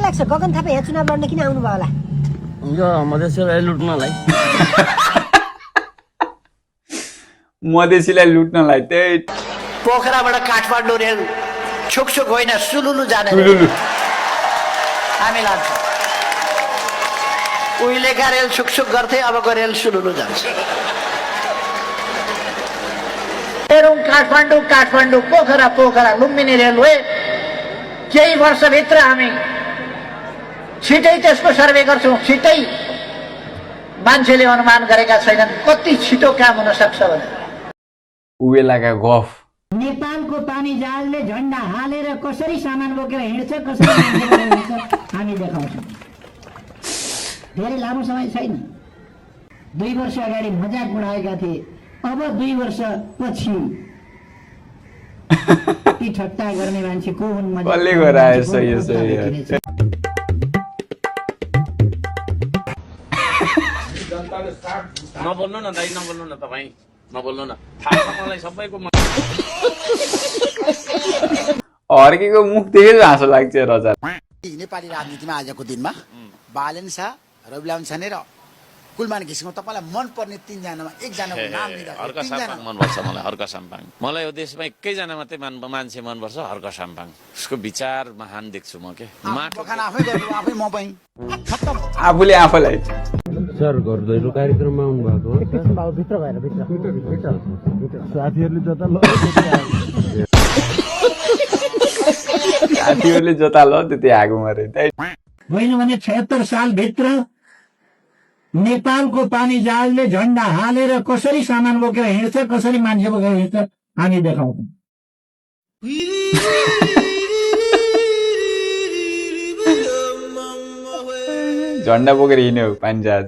लाग्छ गगन थापा यहाँ चुनाव लड्न किन आउनु भयो होला? यो मधेसीलाई लुट्नलाई। मधेसीलाई लुट्नलाई त्यही पोखराबाट काठमाडौँ रेल छुकछुक होइन सुलुलु जाने सुलुलु हामी लान्छौँ। उहिलेका रेल छुकछुक गर्थे, अबको रेल सुलुलु जान्छ। पेरुङ काठमाडौँ, काठमाडौँ पोखरा, पोखरा लुम्बिनी रेलवे केही वर्षभित्र हामी छिटै त्यसको सर्वे गर्छौँ। छिटै मान्छेले अनुमान गरेका छैनन् कति छिटो काम हुन सक्छ भनेर। उवेलाका गफ नेपालको पानी जहाजले झण्डा हालेर कसरी सामान बोकेर हिँड्छ, कसरी मान्छे बोकेर हिँड्छ हामी देखाउँछौँ। धेरै लामो समय छैन। 2 वर्ष अगाडि मजाक उडाएका थिए, अब 2 वर्ष पछि ती ठट्टा गर्ने मान्छे को हुन्? कसले गरायो सही सही। नबोल्नु न दाइ, नबोल्नु न तपाईँ, नबोल्नु न। थाहा छ मलाई सबैको। अर्कीको मुख देखेर हाँसो लाग्छ रजा। नेपाली राजनीतिमा आजको दिनमा बालेन शाह, रविलाल छाने र कुलमान घिसिङ तपाईँलाई मनपर्ने 3 जनामा 1 जनाको नाम लिँदा हर्क साम्पाङ मनपर्छ मलाई। हर्क साम्पाङ मलाई यो देशमा एकैजना मात्रै मान्छे मनपर्छ, हर्क साम्पाङ। उसको विचार महान देख्छु म के। बखान आफै गर्नु, आफै म पनि आफूले आफूलाई सर गर्दैलो कार्यक्रममा आउनु भएको हो। भित्र गएर साथीहरूले जता ल साथीहरूले जता ल त्यति आगो मरे। होइन भने 76 सालभित्र नेपालको पानी जहाजले झण्डा हालेर कसरी सामान बोकेर हिँड्छ, कसरी मान्छे बोकेर हिँड्छ हामी देखाउँछौँ। झन्डा बोकेर हिँड्यो पानी जहाज।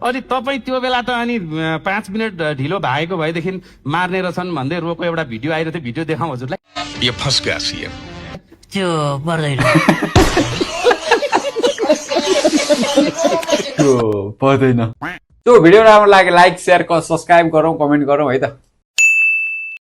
अनि तपाईँ त्यो बेला त अनि 5 मिनट ढिलो भएको भएदेखि मार्ने रहेछन् भन्दै रोको एउटा भिडियो आइरहेको थियो। भिडियो देखाउँ हजुरलाई। यो फस गया सीएम त्यो पर्दैन। त्यो पर्दैन। त्यो भिडियो राम्रो लाग्यो लाइक शेयर सब्सक्राइब गरौँ, कमेन्ट गरौँ है त।